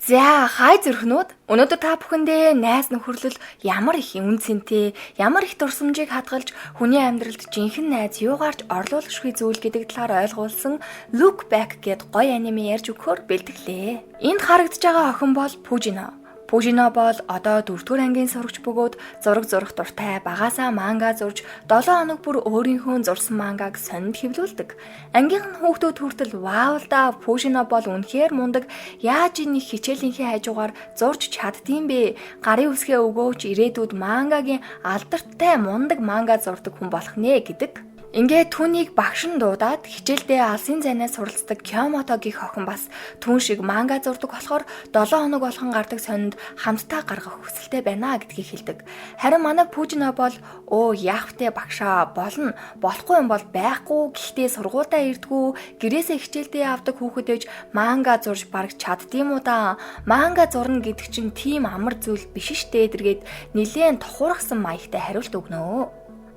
За, хай зүрхнүүд. Өнөөдөр та бүхэндээ найз нөхөрлөл ямар их үн цэнтэй, ямар их дурсамжийг хадгалж, хүний амьдралд жинхэнэ найз юугаарч орлуулшгүй зүйл гэдэг талаар ойлгуулсан Look Back гэд гоё аниме ярьж өгөхөөр бэлтгэлээ. Энд харагдаж байгаа охин бол Пүжино. Пүжино бол одоо 4-р ангийн сурагч бөгөөд зураг зурах дуртай, багасаа манга зурж 7 хоног бүр өөрийнхөө зурсан мангаг сонинд хэвлүүлдэг. Ангийнх нь хүүхдүүд хүртэл "Вау л да, Пүжино бол үнэхээр мундаг. Яаж энэ хичээлийнхээ хажуугаар зурж чаддсан бэ? Гарын үсгээ өгөөч, ирээдүйд мангагийн алдартай мундаг манга зурдаг хүн болох нэ" гэдэг. Ингээд түүнийг багш нь дуудаад хичээлдээ алсын зайнаас суралцдаг Кёмото гэх охин бас түүн шиг манга зурдаг болохоор 7 хоног болгон гардаг сонинд хамтдаа гаргах хүсэлтэй байна гэдгийг хэлдэг. Харин манай Пүжино бол "Өө, яах вэ, багшаа, болно, болохгүй юм бол байхгүй, гэхдээ сургуульдаа ирдгүү, гэрээсээ хичээлдээ явдаг хүүхэд ээж манга зурж бараг чаддсан юм уу да. Манга зурна гэдэг чинь тийм амар зүйл биш штэ" тэргээд нилээн тохуурхсан маягтай хариулт өгнө.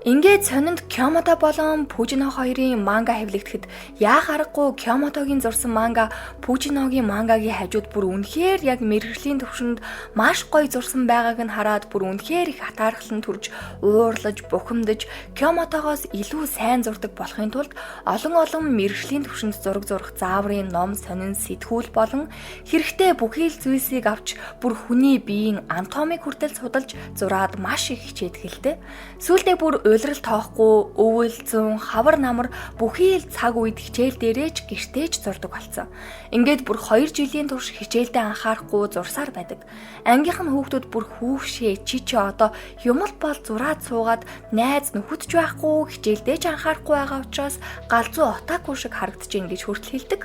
Ингээд сонинд Кёмото болон Пүжино хоёрын манга хэвлэгдэхэд яах аргагүй Кёмотогийн зурсан манга Пүжиногийн мангагийн хажууд бүр үнэхээр яг мэргэжлийн төвшөнд маш гоё зурсан байгааг нь хараад бүр үнэхээр их атаархлан төрж, уурлаж, бухимдаж, Кёмотогоос илүү сайн зурдаг болохын тулд олон олон мэргэжлийн төвшөнд зураг зурах зааврын ном, сонин, сэтгүүл болон хэрэгтэй бүхий л зүйлсийг авч, бүр хүний биеийн анатомик хүртэл судалж зураад маш их хичээдэг л дээ. Сүүлдээ бүр улирал тоохгүй, өвөл, зун, хавар намар бүхий л цаг үед хичээл дээрээ ч гэртээ ч зурдаг болсон. Ингээд бүр 2 жилийн турш хичээлдээ анхаарахгүй зурсаар байдаг. Ангийнх нь хүүхдүүд бүр "Хүүшээ, чи чи одоо юм л бол зураад суугаад найз нөхөд ч байхгүй, хичээлдээ ч анхаарахгүй байгаа учраас галзуу отаку шиг харагдаж байна" гэж хүртэл хэлдэг.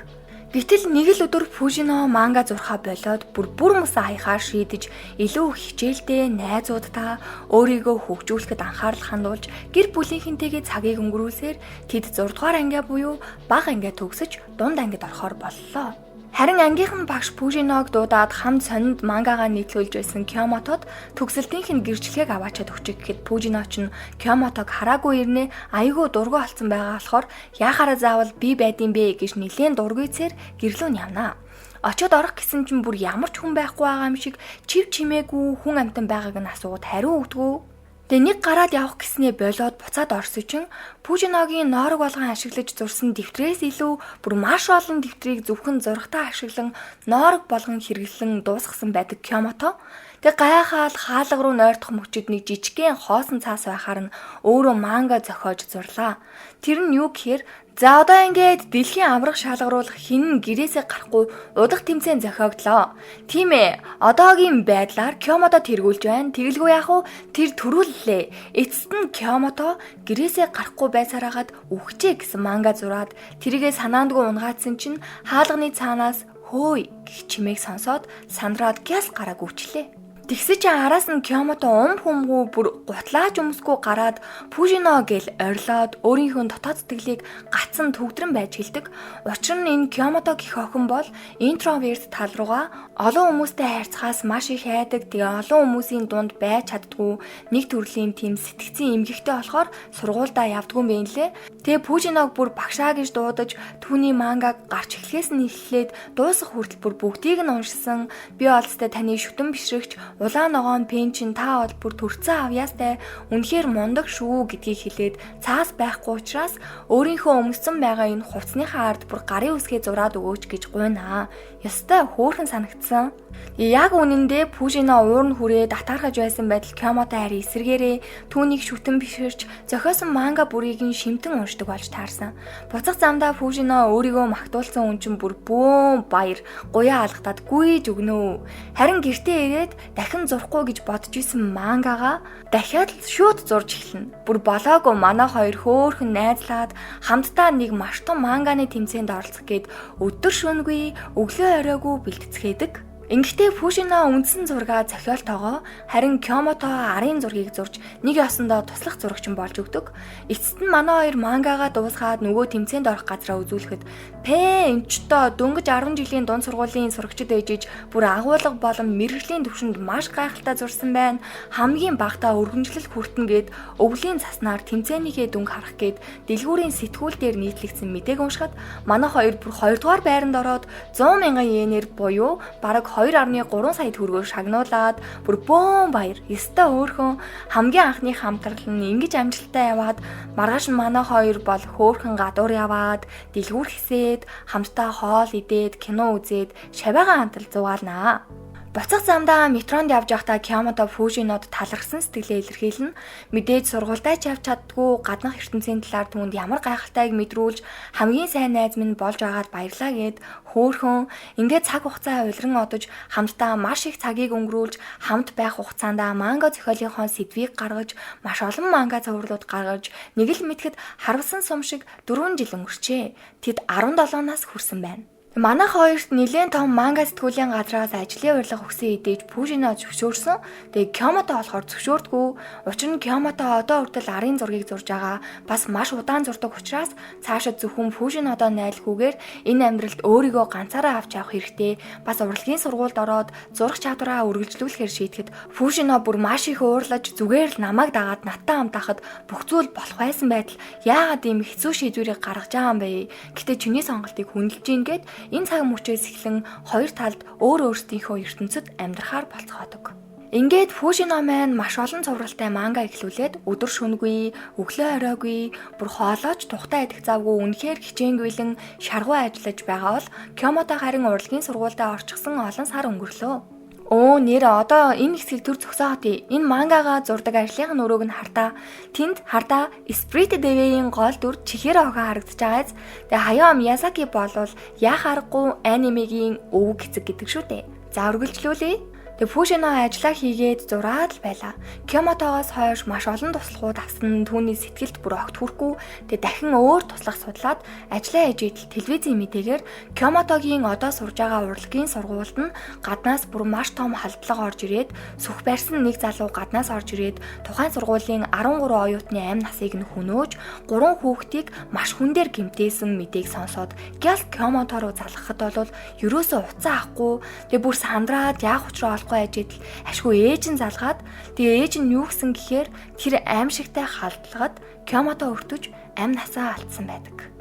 Гэтэл нэг л өдөр Пүжино манга зурхаа болоод бүр бүр мөсөө хаяхаар шийдэж, илүү хичээлдээ, найзуудтаа, өөрийгөө хөгжүүлэхэд анхаарал хандуулж, гэр бүлийнхэнтэйгээ цагийг өнгөрүүлсээр тэд 6 дугаар ангиа буюу бага ангиа төгсөж, дунд ангид орохоор боллоо. Харин ангийнх нь багш Пүжиног дуудаад хамт сонинд мангагаа нийтлүүлж байсан Кёмотод төгсөлтийнх нь гэрчлэгээг аваачаад өгчих гэхэд Пүжино ч нь Кёмотог хараагүй ирнэ, аягүй дургүй болсон байгаа болохоор яахаараа заавал би байдсан бэ гэж нилээн дургүйцээр гэрлүү нь явнаа. Очоод орох гэсэн чинь бүр ямар ч хүн байхгүй байгаа юм шиг чив чимээгүй, хүн амьтан байгааг нь асуугаад хариу өгдөггүй. Тэгээ нэг гараад явах гэснээ болоод буцаад орсон чинь Пүжиногийн ноорог болгон ашиглаж зурсан дэвтрээс илүү бүр маш олон дэвтрийг зөвхөн зурагтаа ашиглан, ноорог болгон хэрэглэн дуусгасан байдаг Кёмото. Тэгээ гайхаал хаалга руу нойрдох мөчид нэг жижигхэн хоосон цаас байхаар нь өөрөө манга зохиож зурлаа. Тэр нь юу гэхээр за, одоо ингээд дэлхийн аварга шалгаруулах хэн нь гэрээсээ гарахгүй удах тэмцээн зохиогдлоо. Тийм ээ. Одоогийн байдлаар Кёмото тэргүүлж байна. Тэгэлгүй яах вэ? Тэр түрүүллээ. Эцэст нь Кёмото гэрээсээ гарахгүй байсаар хагаад үхжээ гэсэн манга зураад тэрийгээ санаандгүй унгаадсан чинь хаалганы цаанаас "Хөөй" гэх чимээг сонсоод сандраад гяс гараа гүвчлээ. Тэгсэн чинь араас нь Кёмото ум хүмгүй, бүр гутлааж өмсгүй гараад "Пүжино" гэл орилоод өөрийнхөө дотоод сэтгэлийг гацсан төгдрөн байж хэлдэг. Учир нь энэ Кёмото гэх охин бол introvert тал руугаа, олон хүмүүстэй харьцахаас маш их айдаг. Тэгээ олон хүмүүсийн дунд байж чаддгүй нэг төрлийн тийм сэтгэцийн эмгэгтэй болохоор сургуульдаа явдгүй юм байна лээ. Тэгээ Пүжиног бүр багшаа гэж дуудаж, түүний мангаг гарч эхлэхээс нь эхлээд дуусах хүртэл бүр бүгдийг нь уншсан. "Би олцтой таны шүтэн бишрэгч улаан ногоон пен чинь, та бол бүр төрцөн авьяастай, үнэхээр мундаг шүү" гэдгийг хэлээд цаас байхгүй учраас өөрийнхөө өмссөн байгаа энэ хувцсныхаа ард бүр гарын үсгээ зураад өгөөч гэж гуйнаа. Ёстой хөөрхөн санагдсан. Яг үнэндээ Пүжино уур нь хүрээд атаархаж байсан байдал Кёмото харин эсэргээрээ түүнийг шүтэн биширч, зохиосон манга бүрийг нь шимтэн уншдаг болж таарсан. Буцах замдаа Пүжино өөрийгөө магтуулсан хүн чинь бүр бөөн баяр гуяа алгадаад гүйж өгнө. Харин гэртээ ирээд дахин зурхгүй гэж бодож исэн мангагаа дахиад л шууд зурж эхэлнэ. Бүр болоогүй манай хоёр хөөхөн найзлаад хамтдаа нэг маш том манганы тэмцээнд оролцох гээд өдөр шөнөгүй, өглөө оройгүй бэлтцгээдэг. Ингэхдээ Пүжино үндсэн зургаа зохиолтойгоо, харин Кёмото арын зургийг зурж нэг ёсондоо туслах зурагчин болж өгдөг. Эцэст нь манай хоёр мангагаа дуусгаад нөгөө тэмцээнд орох газраа үзүүлэхэд Пэ эмчтөө дөнгөж 10 жилийн дунд сургуулийн сурагчид ээжиж бүр агуулга болон мэргэжлийн түвшинд маш гайхалтай зурсан байна. Хамгийн багадаа өргөмжлөл хүртэнэ гээд өвлийн цаснаар тэмцээнийхээ дүнг харах гээд дэлгүүрийн сэтгүүл дээр нийтлэгдсэн мэдээг уншихад манай хоёр бүр 2 дугаар байранд ороод 100 мянган йенээр буюу бараг 2.3 сая төгрөгөөр шагнуулаад бүр бөөн баяр. Ёстой хөөрхөн хамгийн анхны хамтрал нь ингэж амжилттай яваад маргааш нь манай хоёр бол хөөрхөн гадуур яваад дэлгүүр хэсээд хамтдаа хоол идээд кино үзээд шавиагаа хамтал зугаалнаа. Буцах замдаа метронд явж байхдаа Киомото Фужинод талархсан сэтгэлээ илэрхийлнэ. Мэдээж сургуультай ч явж чаддгүй гаднах ертөнцийн талаар түүнд ямар гайхалтайг мэдрүүлж хамгийн сайн найз минь болж байгаад баярлаа гэд хөөхөн ингээд цаг хугацаа улиран одож хамтдаа маш их цагийг өнгөрүүлж хамт байх хугацаанд манга зохиолынхоо сэдвийг гаргаж маш олон манга цувралууд гаргаж нэг л мэтгэд харвасан сум шиг 4 жил өнгөрчээ. Тэд 17 нас хүрсэн байна. Манайх хоёрт нэлээн том манга сэтгүүлийн газраас ажлын урилга өгсөн хэдий Пүжино зөвшөөрсөн. Тэгээ Киомото болохоор зөвшөөрдгөө. Учир нь Киомото одоо хүртэл арын зургийг зурж байгаа. Бас маш удаан зурдаг учраас цаашид зөвхөн Пүжинодоо найлахгүйгээр энэ амьдралд өөрийгөө ганцаараа авч явах хэрэгтэй. Бас урлагийн сургуульд ороод зурах чадвараа үргэлжлүүлэхээр шийдэхэд Пүжино бүр маш их уурлаж зүгээр л намайг дагаад надтай хамт байхад бүх зүйл болох байсан байтал яагаад ийм хэцүү шийдвэрийг гаргаж байгаа юм бэ? Гэтэ чиний сонголтыг хүндэлж гин гэд энэ цаг мөчөөс эхлэн хоёр талд өөр өөрсдийнхөө ертөнцид амьдрахаар болцгоодог. Ингээд Фужино маань маш олон цувралтай манга эхлүүлээд өдөр шөнөгүй, өглөө оройгүй, бүр хоолойч тухтай идэх завгүй үнэхээр хичээнгүйлэн шаргуу ажиллаж байгаа бол Киомото харин урлагийн сургуультай орчихсон олон сар өнгөрлөө. Өө нэр одоо энэ хэсгийг төр зогсоохот энэ мангага зурдаг ажлын өрөөг нь хартаа. Тэнд хардаа Spirited Away-ийн гол дүр чихэр охин харагдаж байгааз. Тэгээ Хаяо Миязаки болвол яах аргагүй анимегийн өвөг эцэг гэдэг шүү дээ. За үргэлжлүүлье. Тэгээ Фүшино ажиллаа хийгээд зураад л байла. Киомотогоос хойш маш олон туслахууд авсан түүний сэтгэлд бүр огт хүрэхгүй. Тэгээ дахин өөр туслах судлаад ажиллаа хийж идэл телевизийн мэдээгээр Киомотогийн одоо сурж байгаа урлагийн сургуульд нь гаднаас бүр маш том халдлага орж ирээд сүх барьсан нэг залуу гаднаас орж ирээд тухайн сургуулийн 13 оюутны амь насыг нь хөнөөж 3 хүүхдийг маш хүндээр гэмтээсэн мэдээг сонсоод гял Киомото руу залгахад бол ерөөсөө уцаа авахгүй. Тэгээ бүр сандраад яах учраа олохгүй ажидл ашгүй ээж нь залгаад тэгээ ээж нь юу гэсэн гэхээр тэр аимшигтай халдлагад Киомото өртөж амь насаа алдсан байдаг.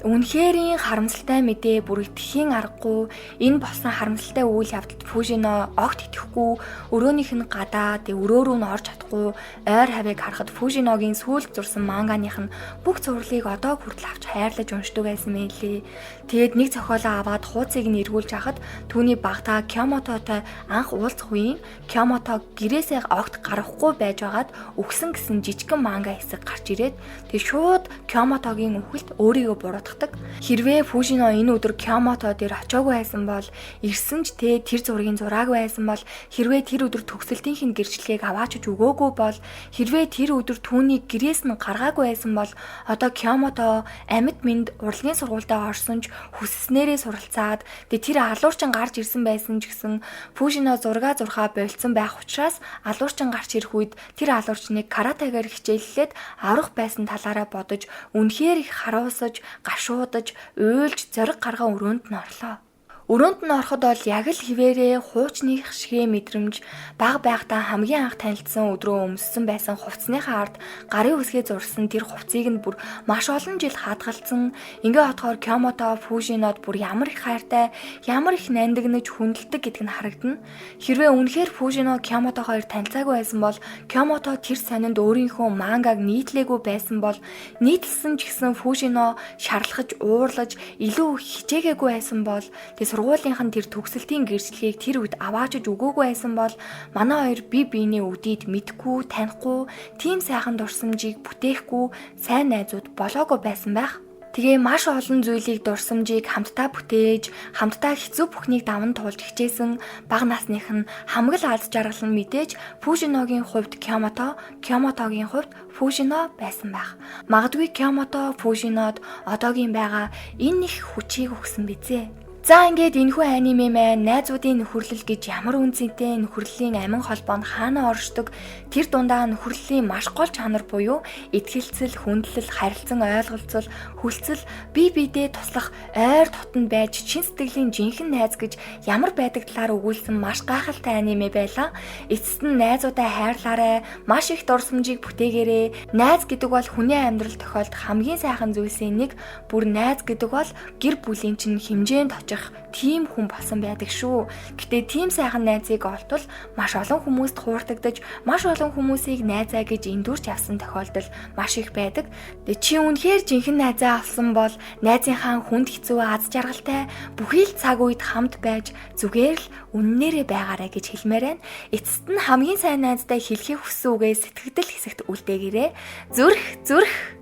Үнэхэрийн харамсалтай мэдээ бүр итгэхийн аргагүй энэ болсон харамсалтай үйл явдалд Фүжино огт итгэхгүй өрөөнийх нь гадаа тэг өрөө рүү нь орж чадахгүй ойр хавийг харахад Фүжиногийн сүүлд зурсан манганых нь бүх цувралыг одоо хүртэл авч хайрлаж уншдаг байсан мэлээ. Тэгээд нэг зохиолоо аваад хууцыг нь эргүүлж хахад түүний багтаа Киомототой анх уулзах үеийн Киомото гэрээсээ огт гарахгүй байж байгаад үхсэн гэсэн жижигхэн манга хэсэг гарч ирээд тэг шууд Киомотогийн үхэлд өөрийгөө буруутгах. Хэрвээ Фүжино энэ өдөр Киомото дээр очиагүй байсан бол ирсэн ч тэ тэр зургийг зураагүй байсан бол хэрвээ тэр өдөр төгсөлтийнх нь гэрчлэгийг аваачиж өгөөгүй бол хэрвээ тэр өдөр түүнийг гэрээс нь гаргаагүй байсан бол одоо Киомото амьд мэнд урлагийн сургуультай орсон ч хүсснээрээ суралцаад тэ тэр алуурчин гарч ирсэн байсан ч гэсэн Фүжино зургаа зурхаа болцсон байх учраас алуурчин гарч ирэх үед тэр алуурчныг каратегаар хичээллээд аврах байсан талаараа бодож үнэхээр их харуулсаж гашуудаж, уйлж зориг гарган өрөөнд нь орлоо. Өрөөнд нь ороход бол яг л хിവэрээ хуучных шигэ мэдрэмж баг байхдаа хамгийн анх танилцсан өдрөө өмссөн байсан хувцсныхаа ард гарын үсгээ зурсан тэр хувцсыг нь бүр маш олон жил хадгалсан. Ингээ бодохоор Киомото Фүжинод бүр ямар их хайртай, ямар их нандинаж хүндэлдэг гэдг нь харагдана. Хэрвээ үнэхээр Фүжино Киомото хоёр танилцаагүй байсан бол Киомото тэр сонинд өөрийнхөө мангаг нийтлээгүй байсан бол нийтлсэн ч гэсэн Фүжино шарлахаж, уурлаж илүү хичээгээгүй байсан бол сургуулийнх нь тэр төгсөлтийн гэрчлэгийг тэр үед аваачиж өгөөгүй байсан бол манай хоёр бие биенээ үдийд мэдгүй, танихгүй, тийм сайхан дурсамжийг бүтээхгүй сайн найзууд болоогүй байсан байх. Тэгээ маш олон зүйлийг дурсамжийг хамтдаа бүтээж, хамтдаа хэцүү бүхнийг даван туулж хичээсэн бага насных нь хамаг л аз жаргал нь мэдээж Фүжиногийн хувьд Киомото, Киомотогийн хувьд Фүжино байсан байх. Магадгүй Киомото Фүжинод одоогийн байгаа энэ их хүчийг өгсөн бизээ. За ингээд энэхүү аниме маань найзуудын нөхөрлөл гэж ямар үнцэнтэй нөхөрлөлийн амин холбоонд хаана оршдог, тэр дундаа нөхөрлөлийн маш гол чанар буюу итгэлцэл, хүндлэл, харилцан ойлголцол, хүлцэл, бие биедээ туслах ойр дотн байж чин сэтгэлийн жинхэнэ найз гэж ямар байдаг талаар өгүүлсэн маш гайхалтай аниме байлаа. Эцэст нь найзуудаа хайрлаарай, маш их дурсамжийг бүтээгээрэй. Найз гэдэг бол хүний амьдрал тохиолдох хамгийн сайхан зүйлсийн нэг. Бүр найз гэдэг бол гэр бүлийн чинь хэмжээнд очих тийм хүн болсон байдаг шүү. Гэтэ тийм сайхан найзыг олтол маш олон хүмүүст хууртагдаж, маш олон хүмүүсийг найзаа гэж эндүрч авсан тохиолдол маш их байдаг. Тэгээ чи үнэхээр жинхэнэ найзаа авсан бол найзынхаа хүнд хэцүү аз жаргалтай бүхий л цаг үед хамт байж зүгээр л үннээрээ байгаарай гэж хэлмээр байна. Эцэст нь хамгийн сайн найздаа хэлхийг хүссэн үгээ сэтгэгдэл хэсэгт үлдээгээрэй. Зүрх зүрх.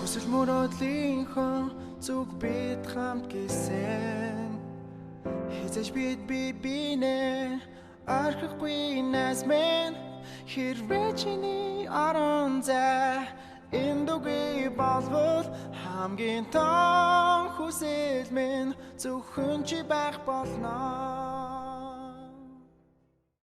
Хүсэл мөрөөдлийнхөө зүг бид хамт гисэн. Хизээж бид би бинэ архихгүй найз минь. Хэрвээ чиний орон зай эндүгэ болвол хамгийн том хүсэл минь зөвхөн чи байх болно.